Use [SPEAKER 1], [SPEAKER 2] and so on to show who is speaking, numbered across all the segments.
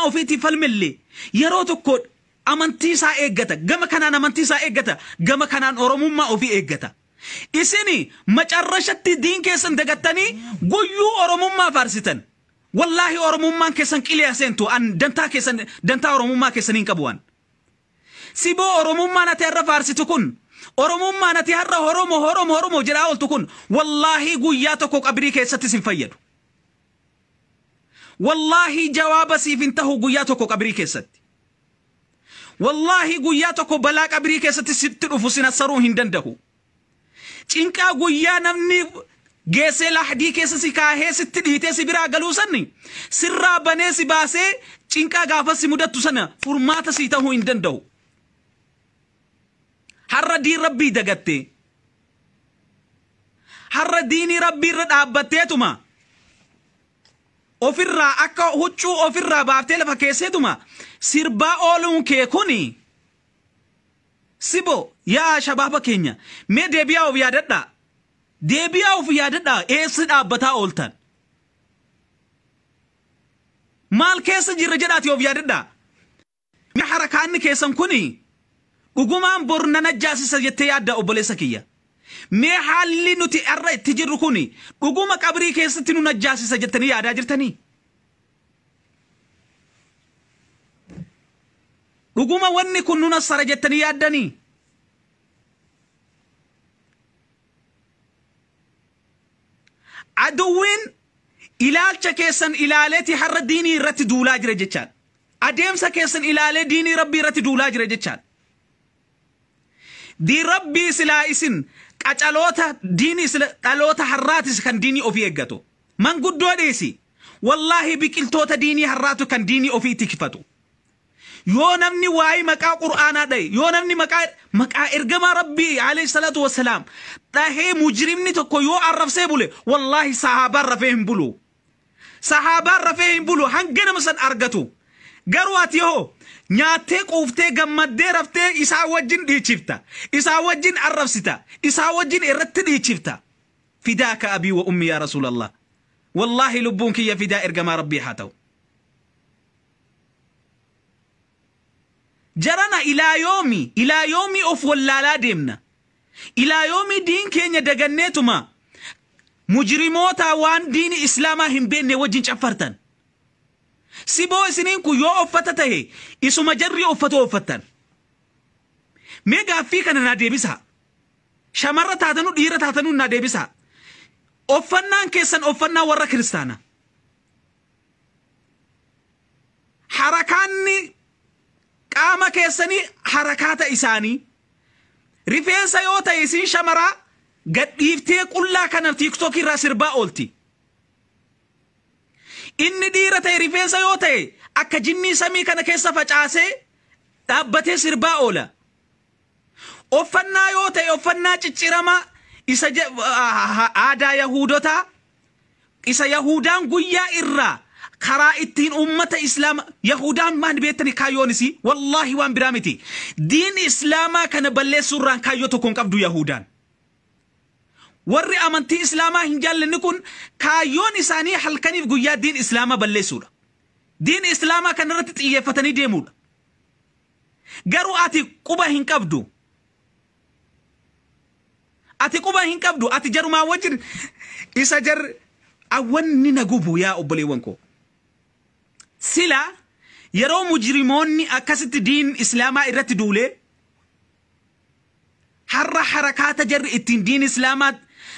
[SPEAKER 1] ofiitii falmellee yeroo tokko amantii isaa eeggata. Gama kanaan amantii isaa eeggata. Gama kanaan Oromummaa ofii eeggata. Isini macarrashatti diin keessan dagattanii guyyuu Oromummaa faarsitan. Wallaahi Oromummaan keessan qilee seentu an dantaa keessan dantaa Oromummaa keessan hin qabu an. Siboo Oromummaan ati har'a faarsitu kun Oromummaan ati har'a Oromo Oromo Oromo jedhaa ooltu kun wallaahi guyyaa tokko qabrii keessatti sin fayyadu. Wallaahi jawaaba siif hin tahu guyyaa tokko qabrii keessatti. Wallaahi guyyaa tokko balaa qabrii keessatti sitti dhufu sin assaruu hin danda'u. Cinqaa guyyaa namni geessee lahdii keessa si kaahee sitti dhiitee si biraa galuu sanni sirraa banee si baasee cinqaa gaafa si mudattu sana furmaata si ta'uu hin danda'u. Har'a diin rabbii dagattee har'a diinii rabbii irra dhaabbatteetuma ofirraa akka huccuu ofirraa baaftee lafa keesseetuma sirbaa ooluun kee kuni sibo yaa shabaaba keenya mee deebi'aa of yaadadhaa. Deebi'aa of yaadadhaa eessa dhaabbataa ooltan. Maal keessa jirra jedhaati of yaadadhaa. Mee harakaanni keessan kuni dhugumaan bor nan ajjaasisa jettee yaadda obboleessa kiyya. Mee haalli nuti har'a itti jirru kuni dhuguma qabrii keessatti nu najjaasisa jettanii yaadaa jirtanii? Dhuguma wanni kun nu nassara jettanii yaaddanii? Aduwwiin ilaalcha keessan ilaaleeti har'a diinii irratti duulaa jira jechaadha. Adeemsa keessan ilaalee diinii rabbii irratti duulaa jira jechaadha. Diin rabbii silaa isin qacaloota diinii sila dhaloota har'aatis kan diinii ofii eeggatu. Manguddoo dhiisi. Wallaahi biqiltoota diinii har'aatu kan diinii ofii tikfatu. Yoo namni waa'ee maqaa Qur'aanaa dhahe, yoo namni maqaa ergamaa Rabbii alayhi salaatu wassalaam dhahee mujrimni tokko yoo arrabsee bule, wallaahi sahaabaan rafee hin bulu. Sahaabaan rafee hin bulu hanga nama san argatu. Garuu ati hoo nyaattee quuftee gammaddee raftee isaa wajjin dhiichifta. Isaa wajjin arrabsita. Isaa wajjin irratti dhiichifta. Fidaaka abii wa ummi yaa Rasuulallah. Wallaahi lubbuun kiyya fidaa ergamaa Rabbii haa ta'u. Jarana ilaa yoomi ilaa yoomii of wallaalaa deemna. Ilaa yoomii diin keenya daganneetuma mujrimoota waan diini islaamaa hin beekne wajjin caffartan. Siboo isiniin kun yoo uffata tahe isuma jarri uffatu uffattan. Mee gaaffii kana naa deebisaa. Shamarra taatanuu dhiira taatanuu naa deebisaa. Uffannaan keessan uffannaa warra kiristaanaa. Harakaanni qaama keessanii harakaata isaanii. Rifeensa yoo ta'e isin shamaraa gadhiiftee qullaa kana tiiktookii irraa sirbaa oolti. Inni dhiira ta'e rifeensa yoo ta'e akka jinnii samii kana keessa facaasee dhaabbatee sirbaa oola. Uffannaa yoo ta'e uffannaa cicciramaa isa aadaa Yahuudotaa isa Yahudaan guyyaa irraa karaa ittiin ummata Islaama Yahudaan maal beektani kaayyoon isii wallaahi waan biraa miti. Diin Islaamaa kana balleessuurraan kaayyoo tokko hin qabdu Yahudaan. Warri amantii Islaamaa hin jaallanne kun kaayyoon isaanii halkaniif guyyaa diin Islaamaa balleessuudha. Diin Islaamaa kanarratti xiyyeeffatanii deemuudha. Garuu ati quba hin qabdu. Ati quba hin qabdu. Ati jarumaa wajjin isa jar awwanni na gubu yaa obboleewwan koo. Sila yeroo mujrimoonni akkasitti diin Islaamaa irratti duulee har'a harakaata jarri ittiin diin Islaamaa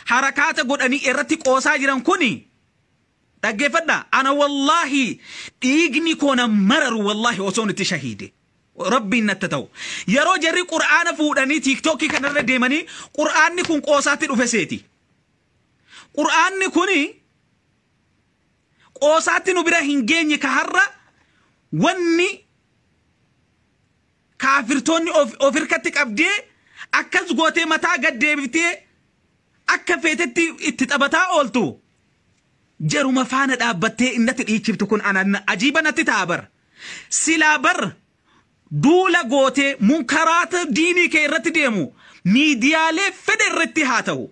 [SPEAKER 1] harakaata godhanii irratti qoosaa jiran kuni dhaggeeffadha. Ana wallaahi dhiigni koo na mararu wallaahi osoon itti shahiide. Rabbiin natti ta'u. Yeroo jarri Qur'aana fuudhanii tiiktookii kanarra deemanii Qur'aanni kun qoosaatti dhufe seeti. Qur'aanni kuni qoosaatti nu bira hin geenye ka har'a wanni kaafirtoonni of hirkatti qabdee akkas gootee mataa gad deebiftee akka feetetti itti taphataa ooltu jaruma faana dhaabbattee innatti dhiichiftu kun ana ajiiba natti ta'a bar. Silaa bar duula gootee munkaraata diinii kee irratti deemu miidiyaalee fedhe irratti haa ta'u.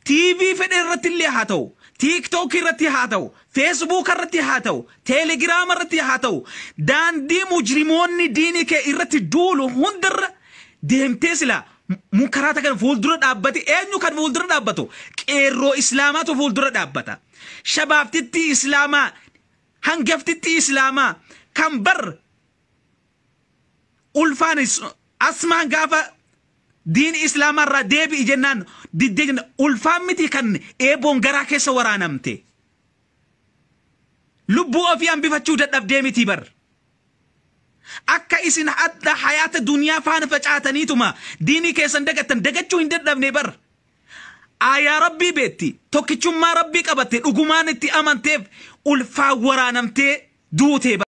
[SPEAKER 1] TV fedhe irratti illee haa ta'u. TikTok irratti haa ta'u, Facebook irratti haa ta'u, Telegram irratti haa ta'u, daandii mujrimoonni diinii kee irratti duulu hundarra deemtee sila munkaraata kan fuuldura dhaabbate. Eenyu kan fuuldura dhaabbatu? Qeerroo islaamaatu fuuldura dhaabbata. Shabaabtitti islaamaa, hangaftitti islaamaa kan bar ulfaan asmaan gaafa diini islaamaa irraa deebi'i jennaan diddee jenna, ulfaan miti kan eeboon garaa keessa waraanamte. Lubbuu ofii hambifachuu dadhabdee miti bar. Akka isin hadda hayaata duniyaa faana facaataniituma diinii keessan dagattan dagachuu hin dadhabne bar. Aayaa rabbii beetti, tokkichummaa rabbii qabatte, dhugumaan itti amanteef ulfaan waraanamtee duutee.